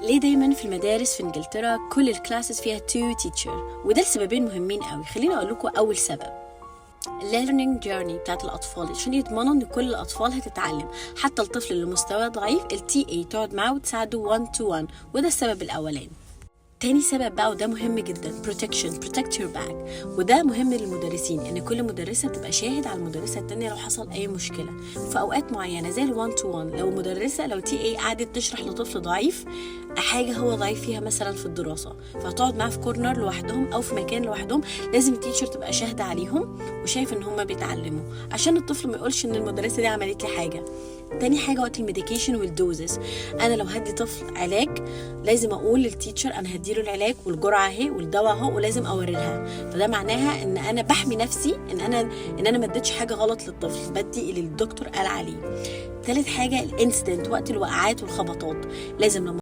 ليه دايما في المدارس في انجلترا كل ال classes فيها two teacher؟ وده لسببين مهمين قوي. خليني اقول لكم اول سبب، learning journey بتاعت الأطفال، عشان يضمنوا إن كل الأطفال هتتعلم، حتى الطفل اللي مستواه ضعيف ال TA تقعد معاه وتساعده 1 to 1. وده السبب الأولاني. تاني سبب بقى، وده مهم جدا، protection، protect your back. وده مهم للمدرسين، ان كل مدرسه بتبقى شاهد على المدرسة التانية لو حصل اي مشكلة في اوقات معينة زي ال 1 to 1. لو مدرسه، لو TA قعدت تشرح لطفل ضعيف حاجة هو ضعيف فيها مثلا في الدراسه، فهتقعد معاه في corner لوحدهم او في مكان لوحدهم، لازم ال teacher تبقى شاهده عليهم وشايف ان هم بيتعلموا، عشان الطفل ما يقولش ان المدرسة دي عملت لي حاجه. تاني حاجة وقت ال medication وال doses. انا لو هدي طفل علاج لازم اقول لل teacher انا هديله العلاج والجرعه اهي والدواء اهو، ولازم اوري لها. فده معناها ان انا بحمي نفسي ان انا ما اديتش حاجة غلط للطفل، بدي اللي الدكتور قال عليه. تالت حاجة ال incident، وقت الوقعات والخبطات، لازم لما